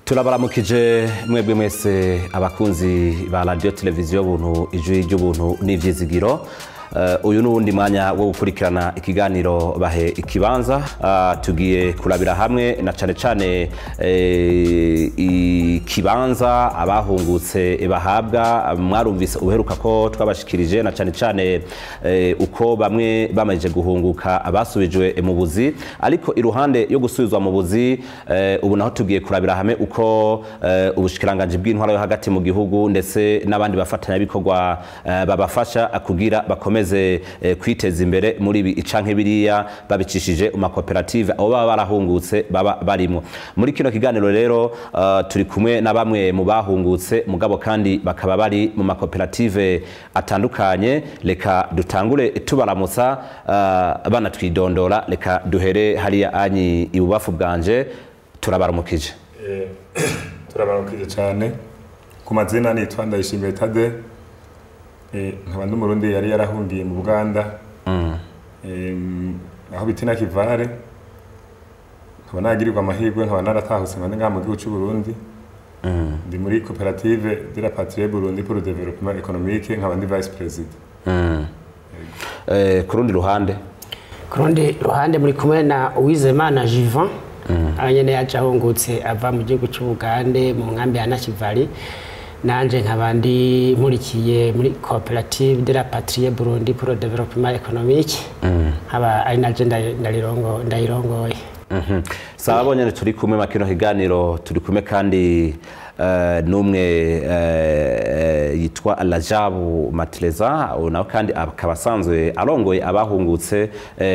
Turabaramukije mwebwe mwese abakunzi ba radio televiziyo Buntu, ijwi ry'ubuntu n'ivyizigiro. Uyu n'uwundi mwanya wo gukurikirana ikiganiro Bahe Ikibanza. Tugiye kurabira hamwe na cane cane ikibanza abahungutse bahabwa. Mwarumvise uheruka ko twabashikirije na cane cane uko bamwe bamaze guhunguka abasubijwe mu buzi, ariko iruhande yo gusubizwa mu buzi ubu naho tugiye kurabira hamwe uko ubushikiranganje bw'intwaro yo hagati mu gihugu ndetse n'abandi bafatanyabikorwa babafasha kugira bakomeze kwiteza imbere muri ibi canke biriya babicishije mu makoperative abo baba barahungutse baba barimo. Muri kino kiganiro rero turi kumwe na bamwe mu bahungutse, mugabo kandi bakaba bari mu makoperative atandukanye. Reka dutangure tubaramutsa banatwidondora. Reka duhere hariya anyi ibubafu bwanje. Turabaramukije. Turabaramukije cyane. Ku mazina nitwa Ndayishimiye Tade, nkaba ndi Umurundi yari yarahungiye mu Buganda, aho bita Nakivale. Nkaba nagirirwa amahirwe nkaba naratahutse, nkaba ndi ngaha mu gihugu c'u Burundi. Ndi muri Coopérative de la Patrie Burundi pour le développement économique, nkaba ndi vice président. Ku rundi ruhande? Ku rundi ruhande muri kumwe na Uwizemana Jivan, aho nyene yaje ahungutse ava mu gihugu c'Ubugande mu nkambi ya Nakivale. Nanje nkaba ndi nkurikiye muri Coopérative de la Patrie Burundi pour le développement économique, nkaba ari naje ndayirongoye. Sawa bonyene turi kumwe makino higaniro, turi kumwe kandi n'umwe yitwa Rajabu Matleza, nawe kandi akaba asanzwe arongoye abahungutse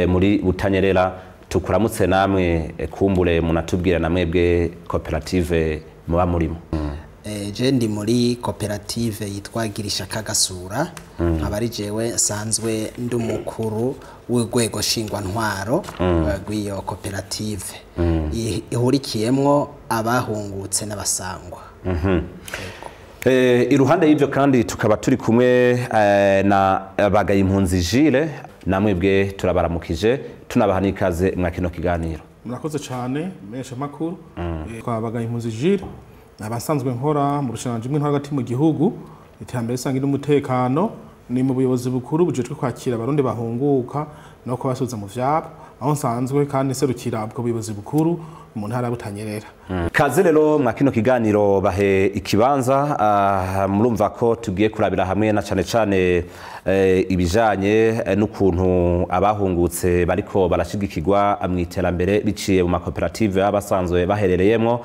muri Butanyerera. Tukuramutse namwe, kumbure munatubwira namwebwe koperative muba murimo. Je ndi muri koperative yitwa Girisha Kagasura, nkaba ari jewe nsanzwe ndi umukuru w'urwego ntwaro rw'iyo koperative ihurikiyemwo abahungutse n'abasangwa. Iruhande y'ibyo kandi tukaba turi kumwe na Bagayimpunzi Gilles. Namwebwe turabaramukije, tunabaha n'ikaze mwa kino kiganiro. Murakoze cyane mesha makuru. Kwa Bagayimpunzi Gilles, abasanzwe nkora mu bushikiranganji bw'intwaro hagati mu gihugu, iterambere rusange n'umutekano, ni mu buyobozi bukuru bujejwe kwakira Abarundi bahunguka no kubasubiza mu vyabo, aho nsanzwe kandi nserukira ubwo buyobozi bukuru mu ntara ya Butanyerera. Kaze rero mwa kino kiganiro Bahe Ikibanza. Murumva ko tugiye kurabira hamwe na cane cane ibijanye n'ukuntu abahungutse bariko barashigikirwa mu iterambere biciye mu makoperative baba basanzwe baherereyemwo.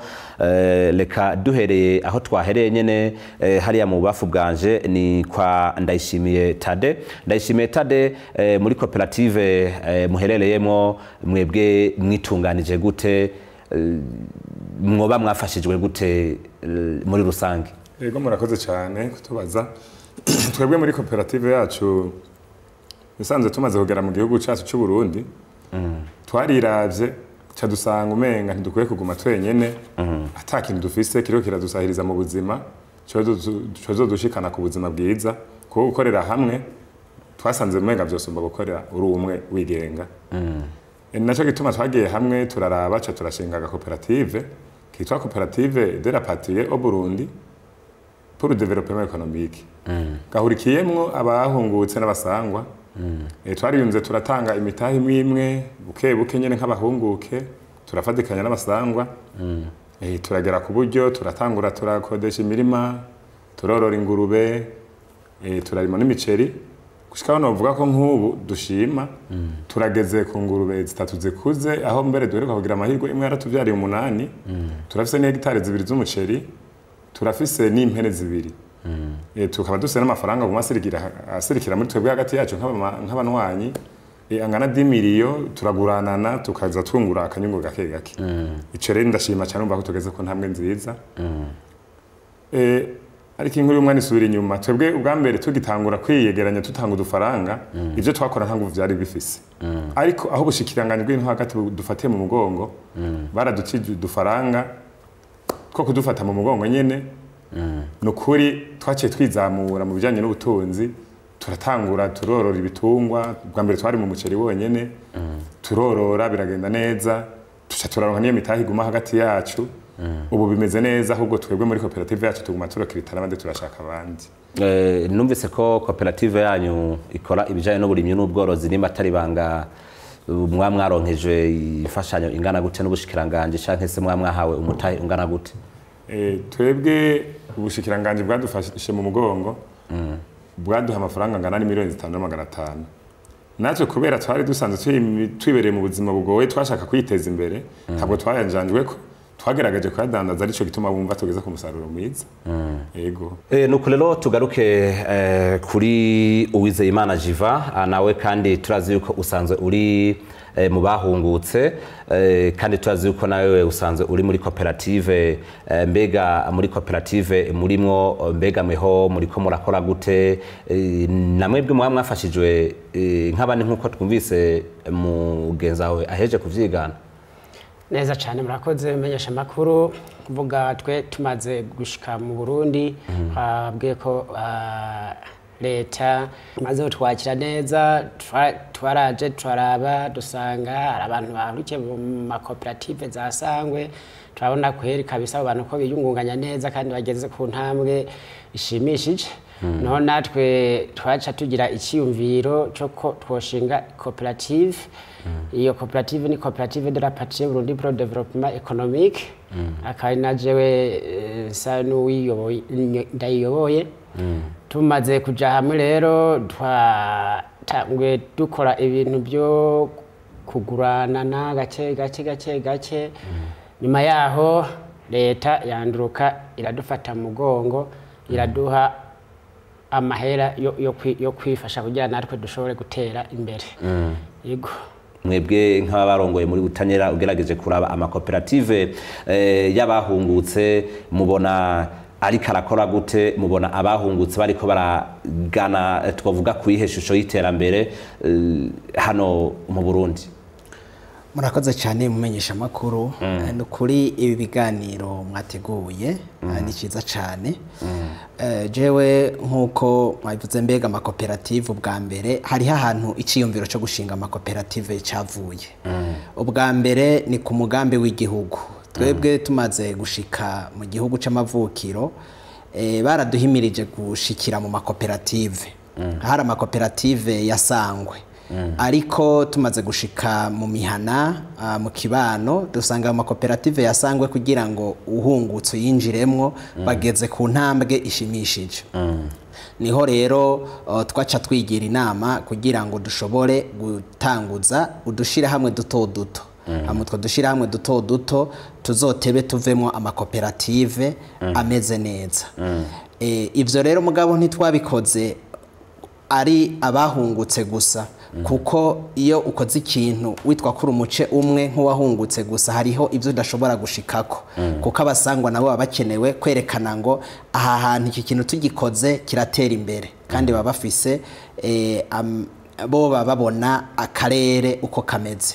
Reka duhereye aho twahereye nyene, hariya mu bubafu bwanje ni kwa Ndayishimiye Tade. Ndayishimiye Tade, muri koperative muherereyemwo mwebwe mwitunganije gute? Mwoba mwafashijwe gute muri rusange? Yego, murakoze cyane kutubaza. Twebwe muri koperative yacu bisanzwe tumaze kugera mu gihugu cyacu cy'u Burundi, twariravye ca dusanga umenga ntidukwiye kuguma twenyene ata kintu dufise kiriko kiradusahiriza mu buzima cozodushikana ku buzima bwiza, kuko gukorera hamwe twasanze umenga vyosumba gukorera uri umwe wigenga. Naco gituma twagiye hamwe turaraba, ca turashinga agakoperative kitwa Coopérative de la Patrie au Burundi pour le développement économique, gahurikiyemwo abahungutse n'abasangwa. Twariyunze turatanga imitahe imwe imwe buke buke nyene nk'abahunguke, turafatikanya n'abasangwa. Turagera ku buryo turatangura turakodesha imirima, turorora ingurube, turarima n'imiceri, gushika aho novuga ko nk'ubu dushima turageze ku ngurube zitatu zikuze, aho mbere duheruka kugira amahirwe imwe yaratuvyariye umunani. Turafise n'hegitari 2 z'umuceri, turafise n'impene 2. Tukaba dufise n'amafaranga aguma asirikira muri twebwe hagati yacu nk'abanywanyi, angana 10 miliyo, turaguranana tukaza twungura akanyungu gake gake. Ico rero ndashima cyane, umva ko tugeze ku ntambwe nziza. Ariko inkuru y'umwana isubira inyuma. Twebwe ubwa mbere tugitangura kwiyegeranya tutanga udufaranga, ivyo twakora nta nguvu vyari bifise, ariko aho ubushikiranganji bw'intwaro hagati dufatiye mu mugongo, baraducije udufaranga two kudufata mu mugongo nyene. Ni ukuri twaciye twizamura mu bijyanye n'ubutunzi, turatangura turorora ibitungwa. Bwa mbere twari mu muceri wonyene, turorora biragenda neza, tuca turaronka n'iyo mitahe iguma hagati yacu. Ubu bimeze neza, ahubwo twebwe muri koperative yacu tuguma turakirita n'abandi, turashaka abandi. Numvise ko koperative yanyu ikora ibijanye n'uburimyi n'ubworozi. Nimba atari banga, mwa mwaronkejwe imfashanyo ingana gute n'ubushikiranganje, canke se mwa mwahawe umutahe ungana gute? Twebwe ubushikiranganje bwadufashe mu mugongo, bwaduha amafaranga angana n'5,500,000. Natwe kubera twari dusanzwe twibereye mu buzima bugoye, twashaka kwiteza imbere, ntabwo twayanjanjwe ko twagerageje kuyadandaza, arico gituma bumva tugeze ku musaruro mwiza. Yego. Nuko rero tugaruke kuri Uwizeyimana Jiva. Nawe kandi turazi yuko usanzwe uri mu bahungutse, kandi turazi yuko nawe usanzwe uri muri koperative. Mbega muri koperative murimwo, mbega mweho muriko murakora gute? Namwebwe muba mwafashijwe nk'abandi nk'uko twumvise mugenzi wawe aheje kuvyigana? Neza cyane, murakoze menyesha amakuru. Kuvuga twe tumaze gushika mu Burundi, twabwiye ko leta imaze kutwakira neza. Twaraje turaraba, dusanga hari abantu bahurikiye mu makoperative za Sangwe. Turabona kweri kabisa abo bantu ko biyungunganya neza kandi bageze ku ntambwe ishimishije. Noneho natwe twaca tugira icyiyumviro cyo ko twoshinga koperative. Iyo koperative ni Koperative de Rapatriés Burundais pour le Développement Économique, akaba ari na jewe nsa n'uwiyoboye, ndayiyoboye. Tumaze kuja hamwe rero, twatanguye dukora ibintu byo kuguranana gake gake gake gake. Nyuma yaho leta yanduruka iradufata mu mugongo, iraduha amahera yo kwifasha kugira natwe dushobore gutera imbere. Yego. Mwebwe nk'abarongoye muri Butanyerera, ugerageje kuraba amakoperative y'abahungutse, mubona ariko arakora gute? Mubona abahungutse bariko baragana twavuga kuyihe shusho y'iterambere hano mu Burundi? Murakoze cyane mumenyesha amakuru. Ni ukuri ibi biganiro mwateguye ni cyiza cyane. Jewe nk'uko mwabivuze, mbega amakoperative, ubwa mbere hariho ahantu icyiyumviro cyo gushinga amakoperative cyavuye. Ubwa mbere ni ku mugambi w'igihugu. Twebwe tumaze gushika mu gihugu c'amavukiro, baraduhimirije gushikira mu makoperative. Hari amakoperative yasangwe, ariko tumaze gushika mu mihana, mu kibano, dusanga ayo makoperative yasangwe kugira ngo uhungutse uyinjiremwo bageze ku ntambwe ishimishije. Niho rero twaca twigira inama kugira ngo dushobore gutanguza udushirahamwe duto duto. Hama utwo dushirahamwe duto duto tuzotebe tuvemo amakoperative ameze neza. Ivyo rero mugabo ntitwabikoze ari abahungutse gusa, kuko iyo ukoze ikintu witwa kuri umuce umwe nk'uwahungutse gusa, hariho ibyo udashobora gushikako, kuko abasangwa nabo baba bakenewe kwerekana ngo aha hantu iki kintu tugikoze kiratera imbere, kandi baba bafise bo baba babona akarere uko kameze.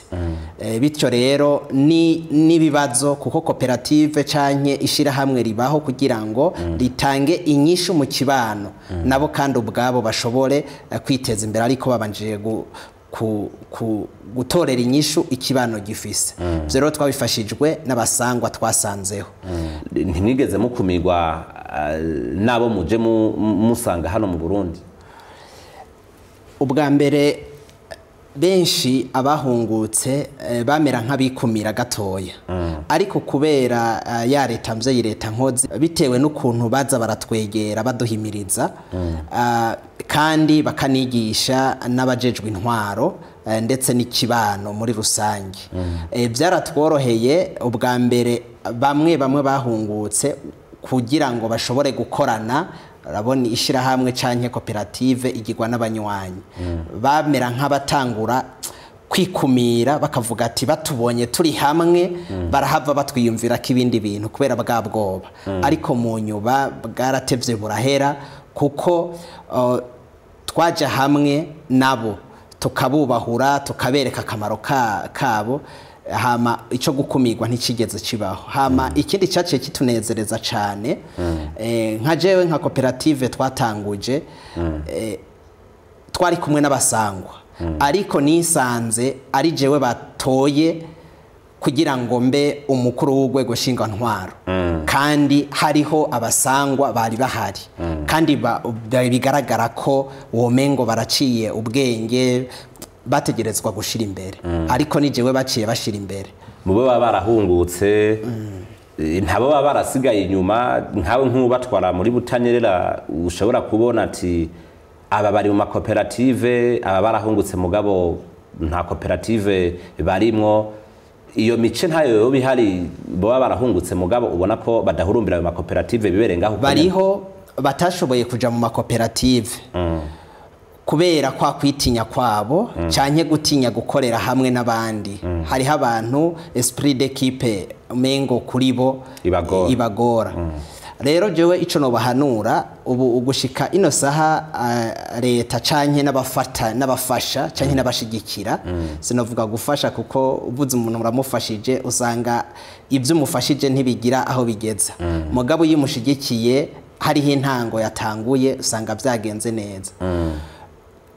Bityo rero ni n'ibibazo, kuko koperative canke ishirahamwe ribaho kugira ngo ritange inyishu mu kibano, nabo kandi ubwabo bashobore kwiteza imbere, ariko babanjije gutorera inyishu ikibano gifise. Ivyo rero twabifashijwe n'abasangwa twasanzeho. Ntimwigeze mukumirwa n'abo muje musanga hano mu Burundi? Ubwa mbere benshi abahungutse bamera nk'abikumira gatoya, ariko kubera ya leta mvyeyi, leta nkozi, bitewe n'ukuntu baza baratwegera baduhimiriza, kandi bakanigisha n'abajejwe intwaro ndetse n'ikibano muri rusange, byaratworoheye. Ubwa mbere bamwe bamwe bahungutse kugira ngo bashobore gukorana. Urabona ishyirahamwe canke koperative igirwa n'abanywanyi, bamera nk'abatangura kwikumira, bakavuga ati batubonye turi hamwe barahava batwiyumvira ko ibindi bintu, kubera bwa bwoba. Ariko mu nyuba bwaratevye burahera, kuko twaja hamwe nabo tukabubahura, tukabereka akamaro kabo, hama ico gukumirwa ntikigeze kibaho. Hama ikindi cyaciye kitunezereza cane, nka jewe nka koperative twatanguje, twari kumwe n'abasangwa, ariko nisanze ari jewe batoye. kugira ngo mbe umukuru w'urwego ntwaro, kandi hariho abasangwa bari bahari, kandi bigaragara ko womengo baraciye ubwenge, bategerezwa gushira imbere, ariko ni jewe baciye bashira imbere. Mu bo baba barahungutse, ntabo baba barasigaye inyuma, nkawe nk'ubatwara muri Butanyerera, ushobora kubona ati aba bari mu makoperative, aba barahungutse mugabo nta koperative barimwo. Iyo mice ntayo yoba ihari, baba barahungutse mugabo ubona ko badahurumbira ayo makoperative, bibereye ngaho uko nyene? Bariho batashoboye kuja mu makoperative kubera kwa kwitinya kwabo canke gutinya gukorera hamwe n'abandi. Hariho abantu esprit d'équipe umengo kuri bo ibagora. Ibagora. Rero jewe ico nobahanura ubu ugushika ino saha, leta canke n'abafata n'abafasha canke n'abashigikira, sinovuga gufasha kuko uvuze umuntu uramufashije usanga ibyo umufashije ntibigira aho bigeza, mugabo iyo umushigikiye hariho intango yatanguye usanga byagenze neza.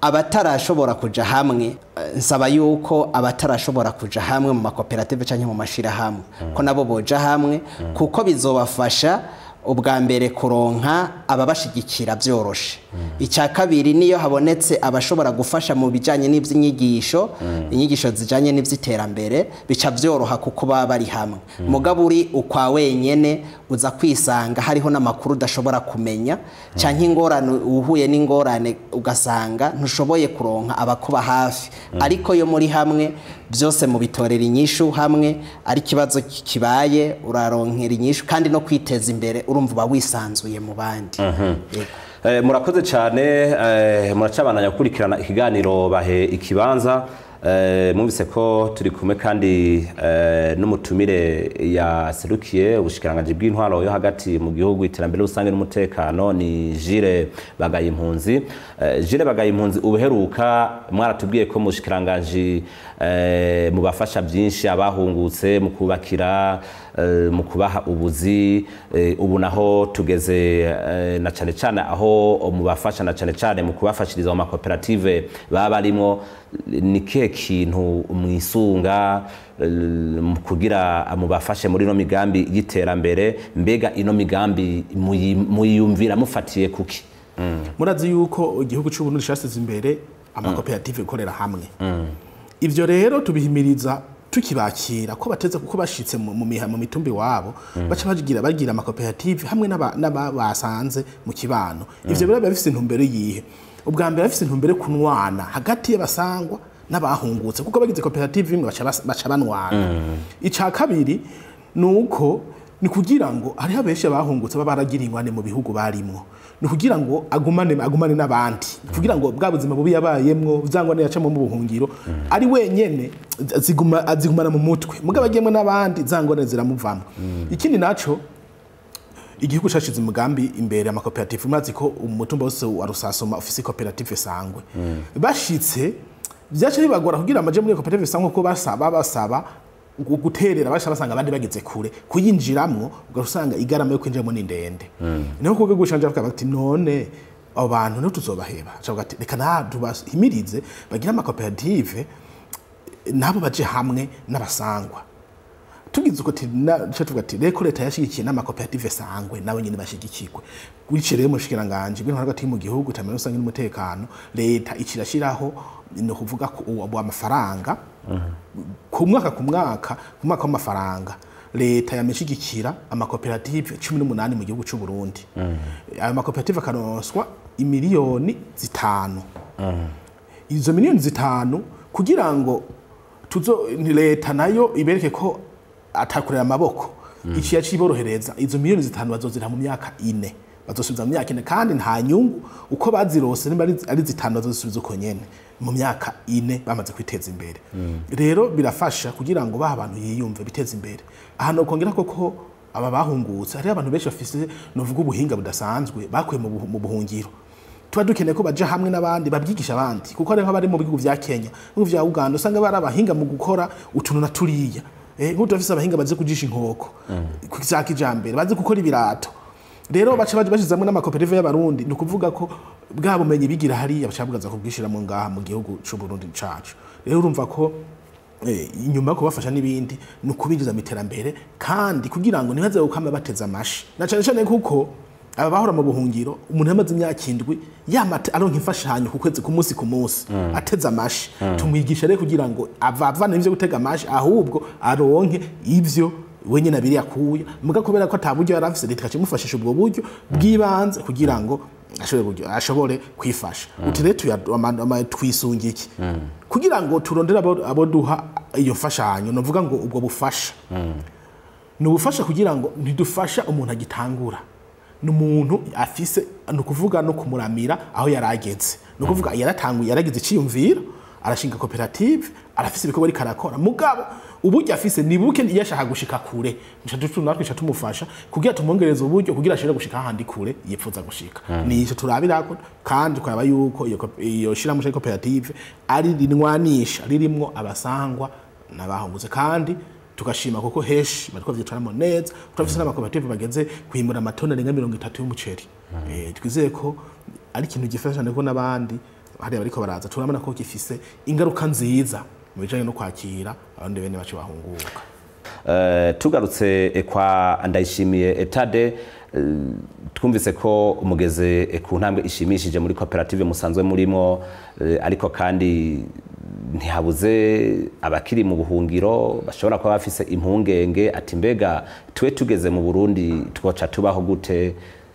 Abatarashobora kuja hamwe, nsaba yuko abatarashobora kuja hamwe mu makoperative canke mu mashirahamwe ko nabo boja hamwe, kuko bizobafasha ubwa mbere kuronka ababashigikira byoroshe. Icya kabiri, niyo habonetse abashobora gufasha mu bijanye n'ivy'inyigisho, inyigisho zijanye n'ivy'iterambere, bica byoroha kuko baba bari hamwe. Mugabo uri ukwa wenyene uza kwisanga hariho n'amakuru udashobora kumenya, canke ingorane, uhuye n'ingorane ugasanga ntushoboye kuronka abakuba hafi. Ariko yo muri hamwe byose mubitorera inyishu hamwe, ari ikibazo kibaye uraronkera inyishu, kandi no kwiteza imbere urumva uba wisanzuye mu bandi. Yego. Murakoze cyane, muracabandanya gukurikirana ikiganiro Bahe Ikibanza. Mwumvise ko turi kumwe kandi n'umutumire yaserukiye ubushikiranganji bw'intwaro yo hagati mu gihugu, iterambere rusange n'umutekano, ni Jire Bagayimpunzi. Jire Bagayimpunzi, ubuheruka mwaratubwiye ko mu bushikiranganji mubafasha byinshi abahungutse mu kubakira, mu kubaha ubuzi. Ubu naho tugeze na cane cane aho mubafasha na cane cane mu kubafashiriza mu makoperative baba barimo. Ni kihe kintu mwisunga mu kugira mubafashe muri ino migambi y'iterambere? Mbega ino migambi muyiyumvira mufatiye kuki? Murazi yuko igihugu cy'u Burundi cyasize imbere amakoperative, gukorera hamwe. Ivyo rero tubihimiriza tukibakira ko bateze, kuko bashitse mu mitumba iwabo baca bagira amakoperative hamwe n'aba basanze mu kibano. Ivyo rero biba bifise intumbero yihe? Ubwa mbere bifise intumbero yo kunwana hagati y'abasangwa n'abahungutse, kuko bagize koperative imwe baca banwana. Ica kabiri nuko ni kugira ngo hariho abenshi bahungutse baba baragira ingwane mu bihugu barimwo, ni kugira ngo agumane n'abandi, kugira ngo bwa buzima bubi yabayemwo, vyangwa yacamo mu buhungiro ari wenyene, ziguma azigumana mu mutwe, mugabo agiyemwo n'abandi za ngwane ziramuvamwo. Ikindi naco, igihugu cashize umugambi imbere amakoperative. Murazi ko umutumba wose wa Rusasoma ufise koperative Sangwe. Bashitse vyaca bibagora kugira amaje muri koperative Sangwe, kuko basaba guterera, basha basanga abandi bageze kure kuyinjiramwo, ugasanga igarama yo kwinjiramo ni ndende. Niho kuko gushanja bavuga bati: "None abo bantu niho tuzobaheba?" Aca ati: "Reka na tubahimirize bagire amakoperative nabo baje hamwe n'abasangwa." Tugize uko tuvuga ati reko leta yashigikiye n'amakoperative Sangwe, nabo nyine bashigikirwe. Gutyo rero mu bushikiranganji bw'intwaro hagati mu gihugu, iterambere rusange n'umutekano, leta ikirashiraho, ni ukuvuga ko ubu amafaranga ku mwaka w'amafaranga leta yameshigikira amakoperative 18 mu gihugu cy'u Burundi. Ayo makoperative akaronswa imiliyoni 5. Izo miliyoni 5 kugira ngo tuzo ni leta nayo ibereke ko atakurera amaboko, iki yaciborohereza. Izo miliyoni 5 bazozira mu myaka 4, bazosubiza mu myaka 4, kandi nta nyungu. Uko bazirose, nimba ari 5, bazozisubiza uko nyene mu myaka 4 bamaze kwiteza imbere. Rero birafasha kugira ngo baha abantu yiyumve biteze imbere. Ahantu kongera koko aba bahungutse, hariho abantu benshi bafise novuga ubuhinga budasanzwe bakuye mu buhungiro. Tuba dukeneye ko baja hamwe n'abandi babyigisha abandi, kuko hari nk'abari mu bihugu vya Kenya, mu bihugu vya Uganda, usanga bari abahinga mu gukora utuntu na turiya. Nk'ubu turafise abahinga bazi kujisha inkoko za kijambere, bazi gukora ibirato. Rero baca baje bashizamwe n'amakoperative y'abarundi, ni ukuvuga ko bwa bumenyi bigira hariya baca bwaza kubwishiramo ngaha mu gihugu c'u Burundi cacu. Rero urumva ko Inyuma yo kubafasha n'ibindi ni ukubinjiza mu iterambere, kandi kugira ngo ntibaze gukama bateze amashi, na cane cane kuko aba bahora mu buhungiro, umuntu yamaze imyaka 7 yamate aronka imfashanyo ku kwezi, ku munsi ku munsi, ateze amashi. Tumwigisha rero kugira ngo avavane ivyo gutega amashi, ahubwo aronke ivyo wenyine abiri yakuye, muga kubera ko ataburyo yari afise, leta ikimufashisha ubwo buryo bw'ibanze kugira ngo ashobore kwifasha. Uti rero twisunga iki kugira ngo turondere abo duha iyo mfashanyo? Novuga ngo ubwo bufasha ni ubufasha kugira ngo ntidufasha umuntu agitangura, ni umuntu afise, ni ukuvuga no kumuramira aho yarageze, ni ukuvuga yaratanguye, yaragize iciyumviro, arashinga koperative, arafise ibikorwa ariko arakora, mugabo uburyo afise ni buke, iyo ashaka gushika kure natwe tumufasha kugira tumwongereze uburyo kugira ashobore gushika ahandi kure yipfuza gushika. Ni ico turabirako, kandi tukaraba yuko iyo shirahamwe canke koperative ari rinwanisha, ririmwo abasangwa n'abahungutse, kandi tugashima kuko heshi bariko bavyicaramo neza. Turafise n'amakoperative bageze kwimbura amatoni arenga 30 y'umuceri. Twizeye ko ari ikintu gifasha cyane, ko n'abandi hariya bariko baraza turabona ko gifise ingaruka nziza mu bijanye no kwakira abandi bene bacu bahunguka. Tugarutse kwa Ndayishimiye Tade, twumvise ko umugeze ku ntambwe ishimishije muri koperative musanzwe murimo, ariko kandi ntihabuze abakiri mu buhungiro bashobora kuba bafise impungenge ati mbega twe tugeze mu Burundi twoca tubaho gute,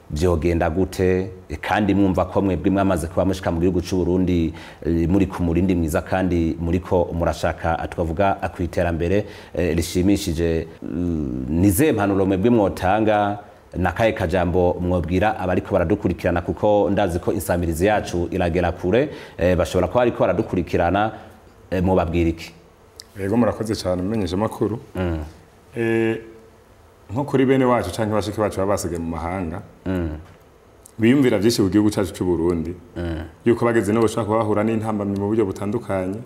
byogenda gute? Kandi mwumva ko mwebwe mwamaze kuba mushika mu gihugu cy'u Burundi, muri ku murindi mwiza kandi muriko murashaka twavuga kwiterambere rishimishije. Nize mpanuro mwebwe mwotanga, nakaye kajambo mwobwira abariko baradukurikirana, kuko ndazi ko insamirizi yacu iragera kure, bashobora kuba ariko baradukurikirana, mubabwira iki? Yego, murakoze cyane mumenyesha makuru. Nko kuri bene wacu canke bashiki bacu baba basigaye mu mahanga, biyumvira byinshi ku gihugu cyacu cy'u Burundi, yuko bageze no bashaka kubahura n'intambamyi mu buryo butandukanye,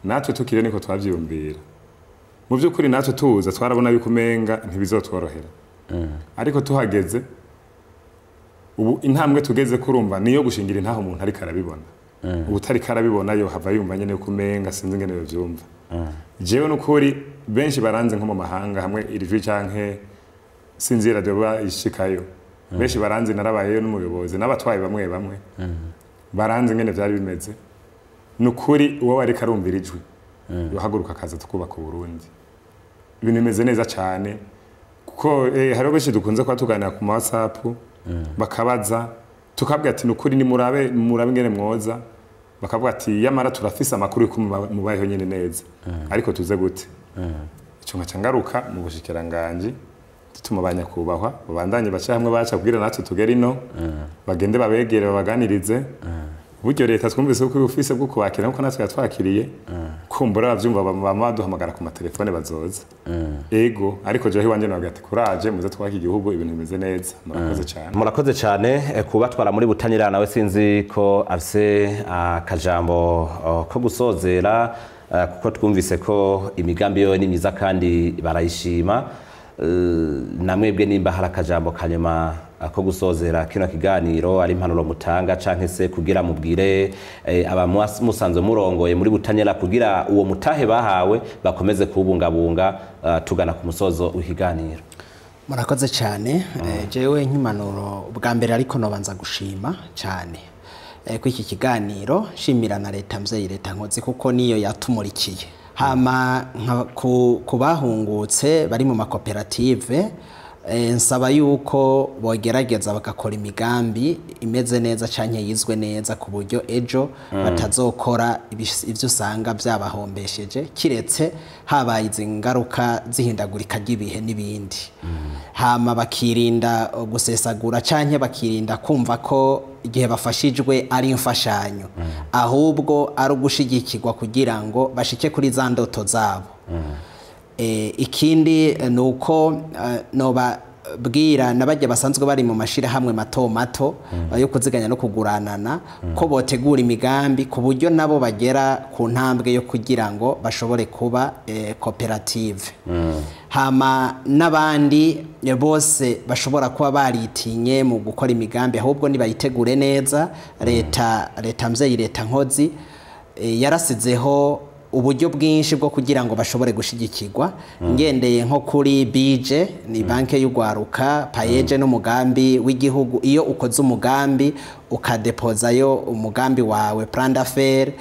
natwe tukire niko twavyiyumvira. Mu by'ukuri natwe tuza twarabona yuko umenga ntibizotworohera, ariko tuhageze ubu intambwe tugeze kurumva niyo gushingira intaho umuntu ariko arabibona. Ubu utariko arabibona yo hava yumva nyene yuko umenga sinzi ingene yovyumva. Jewe nukuri benshi baranze nko mu mahanga hamwe iri jwi canke sinzi radio ba ishikayo, benshi baranze, narabayeyo n'umuyobozi n'abatwaye bamwe bamwe baranze ingene vyari bimeze. Nukuri uwo ariko arumvira ijwi yohaguruka akaza tukubaka Burundi, ibintu bimeze neza cyane, kuko hariho benshi dukunze kuba tuganira ku ma WhatsApp, bakabaza, tukabwira ati nukuri ni murabe murabe ingene mwoza, bakavuga ati yamara turafise amakuru yuko mubayeho nyene neza, ariko tuze gute? Ico nkaca ngaruka mu bushikiranganji, tutuma abanyakubahwa babandanye baca hamwe baca kugira natwe tugere ino, bagende babegere babaganirize uburyo leta twumvise ko ubufise bwo kubakira nkuko natwe yatwakiriye. Kumbura bavyumva bama baduhamagara ku matelefone bazoza. Ego, ariko jewe iwanje nababwira ati kuraje muze twubake igihugu, ibintu bimeze neza. Murakoze cyane. Murakoze cyane. Kubatwara muri Butanyerera nawe sinzi ko afise akajambo ko gusozera, kuko twumvise ko imigambi yo ni myiza kandi barayishima. Namwebwe nimba hari akajambo kanyuma ko gusozera kino kiganiro, ari impanuro mutanga canke se kugira mubwire aba musanzwe murongoye muri Butanyerera kugira uwo mutahe bahawe bakomeze kuwubungabunga, tugana ku musozo w'ikiganiro. Murakoze cyane. Jewe nk'impanuro bwa mbere ariko nobanza gushima cyane ko iki kiganiro, shimira na leta mvyeyi, leta nkozi, kuko niyo yatumurikiye. Hama ku bahungutse bari mu makoperative, nsaba yuko bogerageza bagakora imigambi imeze neza canke yizwe neza, ku buryo ejo batazokora ivyo usanga byabahombesheje, kiretse habaye izi ngaruka zihindagurika ry'ibihe n'ibindi. Hama bakirinda gusesagura canke bakirinda kumva ko igihe bafashijwe ari imfashanyo, ahubwo ari ugushigikirwa kugira ngo bashike kuri za ndoto zabo. Ikindi ni uko nobabwira n'abajya basanzwe bari mu mashirahamwe mato mato yo kuziganya no kuguranana, ko botegura imigambi ku buryo nabo bagera ku ntambwe yo kugira ngo bashobore kuba koperative. Hama n'abandi bose bashobora kuba baritinye mu gukora imigambi, ahubwo nibayitegure neza. Leta mvyeyi, leta nkozi, yarasizeho uburyo bwinshi bwo kugira ngo bashobore gushigikirwa. Ngendeye nko kuri BIJE, ni banke y'ugwaruka, PAEEJ n'umugambi w'igihugu. Iyo ukoze umugambi ukadepozayo umugambi wawe, plan d'affaires,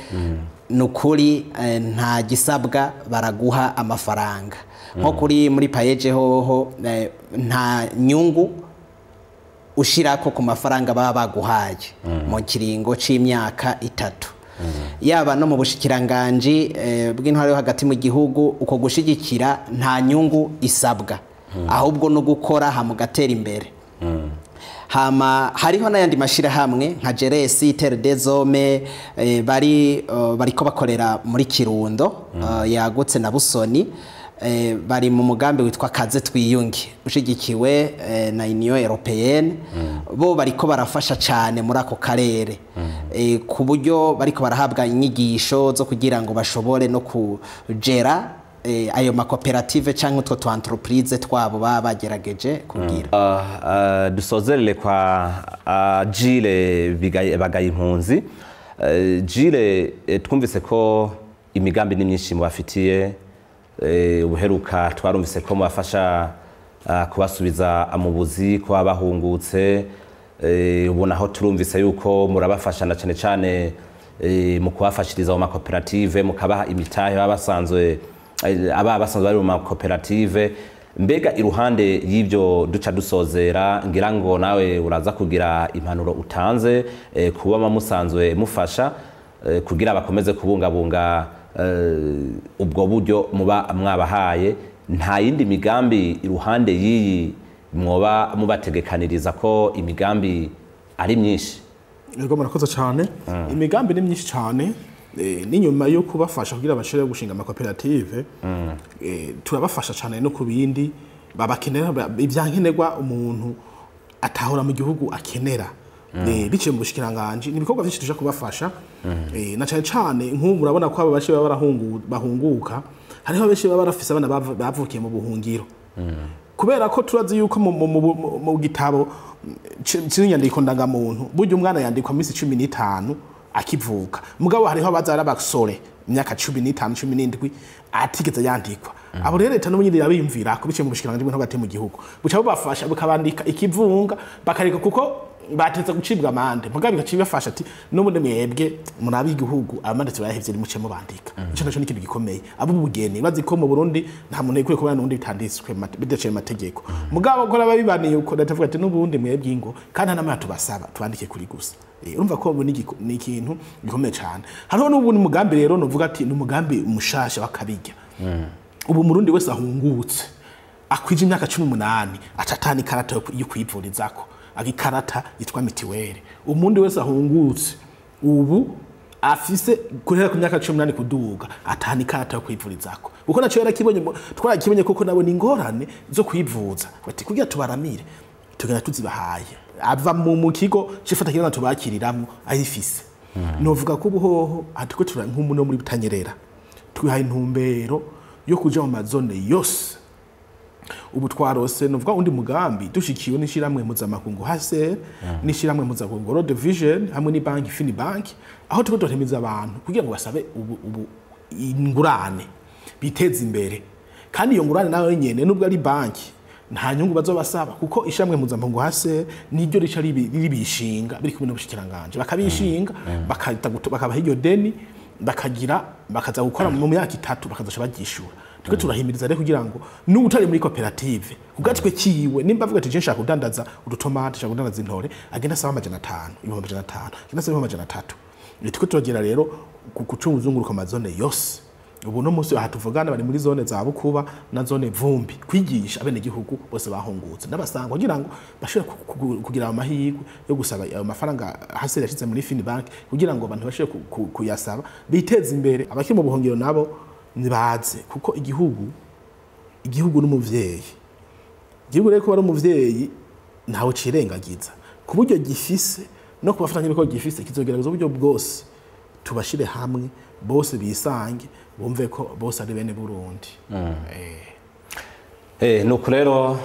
nukuri nta gisabwa, baraguha amafaranga. Nko kuri muri PAEEJ hoho nta nyungu ushirako ku mafaranga baba baguhaye mu kiringo c'imyaka 3. Yaba no mu bushikiranganji bw'intwaro yo hagati mu gihugu, uko gushigikira nta nyungu isabwa, ahubwo no gukora hama ugatera imbere. Hama hariho n'ayandi mashirahamwe nka Jeresi Terre des Hommes, bari bariko bakorera muri Kirundo yagutse na Busoni, bari mu mugambi witwa Kaze Twiyunge ushigikiwe na Union Européenne. Bo bariko barafasha cyane muri ako karere, ku buryo bariko barahabwa inyigisho zo kugira ngo bashobore no kugera ayo makoperative cyangwa utwo tu entreprise twabo baba bagerageje kugira. Dusozerere kwa Jile Bagayimpunzi. Jile, twumvise ko imigambi ni myinshi mubafitiye. Ubuheruka twarumvise ko mubafasha kubasubiza mu buzi kuba bahungutse. Ubu naho turumvise yuko murabafasha na cane cane mu kubafashiriza mu makoperative, mukabaha imitahe baba basanzwe aba basanzwe bari mu makoperative. Mbega iruhande y'ibyo duca dusozera, ngira ngo nawe uraza kugira impanuro utanze kuba musanzwe mufasha kugira bakomeze kubungabunga ubwo buryo muba mwabahaye, nta yindi migambi iruhande y'iyi mwoba mubategekaniriza, ko imigambi ari myinshi? Yego, murakoze cyane. Imigambi ni myinshi cyane. N'inyuma yo kubafasha kugira bashobore gushinga amakoperative, turabafasha cyane no ku bindi babakenera, ibyankenerwa umuntu atahora mu gihugu akenera. Biciye mu bushikiranganji, ni ibikorwa byinshi tuja kubafasha. Na cyane cyane nk'ubu murabona ko aba bashi baba bahunguka, hariho benshi baba barafise abana bavukiye mu buhungiro, kubera ko turazi yuko mu gitabo c'inyandiko ndangamuntu burya umwana yandikwa minsi 15 akivuka. Mugabo hariho abaza ari abasore imyaka 15, 17 atigeze yandikwa. Abo rero leta n'ubunyine irabiyumvira ko biciye mu bushikiranganji bw'intwaro hagati mu gihugu buca bubafasha bukabandika ikivunga, bakareka kuko bateze gucibwa amande. Mugabo bigaca bibafasha ati n'ubundi mwebwe muri igihugu, amande turayahevye, nimuce mubandika. Ico naco ni ikintu gikomeye. Abo ubugeni bazi ko mu Burundi nta muntu yikwiye kubana n'undi bitanditswe bidaciye mu mategeko. Mugabo ko ababibaniye uko, leta ivuga ati n'ubundi mwebwe ingo, kandi nta n'amahera tubasaba, tubandike kuri gusa. Urumva ko ubu ni ikintu gikomeye cyane. Hariho n'ubundi mugambi rero novuga ati ni umugambi mushasha w'akabirya. Ubu Murundi wese ahungutse akwije imyaka 18 acatana ikarata yo kwivurizako, agikarata yitwa mitiwere. Umurundi wese ahungutse ubu afise guhera ku myaka 18 kuduga atahana ikarata yo kwivurizako, kuko naco yarakibonye, twarakibonye koko nabo ni ingorane zo kwivuza. Bati kugira tubaramire tugenda tuzibahaye, ava mu kigo cifata kibanza tubakiriramwo ayifise. Novuga ko ubuhoho atiko tura nk'umuntu muri Butanyerera twihaye intumbero yo kuja mu mazone yose. Ubu twarose novuga undi mugambi dushikiwe n'ishiramwe mpuzamakungu HCR, n'ishiramwe mpuzamakungu World Vision, hamwe ni banki Fini Bank, aho turiko turahimiza abantu kugira ngo basabe ubu ingurane biteze imbere. Kandi iyo ngurane nayo nyene, nubwo ari banki, nta nyungu bazobasaba, kuko ishamwe mpuzamakungu HCR niryo rica ribishinga biri kumwe n'ubushikiranganje, bakabishinga bakahita bakabaha iryo deni, bakagira bakaza gukora mu myaka 3 bakazoca baryishura. Twe turahimiriza rero kugira ngo n'utari muri koperative kugatwe kiwe, nimba avuga ati je nshaka kudandaza udutomate, nshaka kudandaza intore, agenda asaba 500, 500,000, agenda asaba 300,000. Twe turagera rero ku gucunga amazone yose. Ubu no munsi aha tuvugana bari muri zone za Bukuba na zone Vumbi kwigisha abene gihugu bose bahungutse n'abasangwa kugira ngo bashobore kugira amahirwe yo gusaba ayo mafaranga HCR yashize muri Fini Bank, kugira ngo abantu bashobore kuyasaba biteze imbere. Abakiri mu buhungiro nabo nibaze, kuko igihugu n'umuvyeyi. Igihugu rero kuba ari umuvyeyi ntawe cirengagiza ku buryo gifise no kubafatanya ibikorwa gifise, kizogerageza uburyo bwose tubashire hamwe bose bisange, bumve ko bose ari bene Burundi. Nuko rero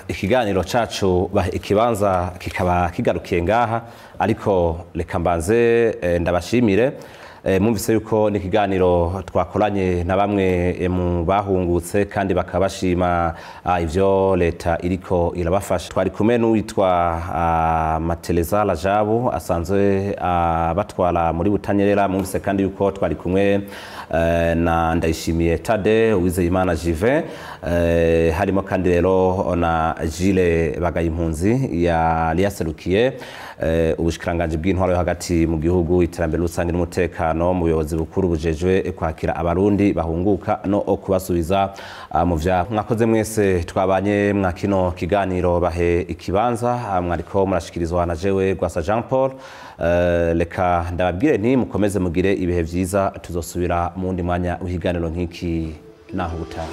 ikiganiro cacu ikibanza kikaba kigarukiye ngaha, ariko reka mbanze ndabashimire. Mwumvise yuko n'ikiganiro twakoranye na bamwe mu bahungutse kandi bakaba bashima ivyo leta iriko irabafasha. Twari kumwe n'uwitwa Mateleza Rajabu asanzwe batwara muri Butanyerera. Mwumvise kandi yuko twari kumwe na Ndayishimiye Tade, Uwizeyimana Jivin, harimo kandi rero na Gilles Bagayimpunzi yari yaserukiye ubushikiranganji bw'intwaro yo hagati mu gihugu, iterambere rusange n'umutekano, mu buyobozi bukuru bujejwe kwakira abarundi bahunguka no kubasubiza mu vyabo. Mwakoze mwese twabanye mwa kino kiganiro bahe ikibanza, mwariko murashikirizwa na jewe Rwasa Jean Paul. Reka ndababwire nti mukomeze mugire ibihe vyiza, tuzosubira mu wundi mwanya w'ikiganiro nk'iki naho ubutaha.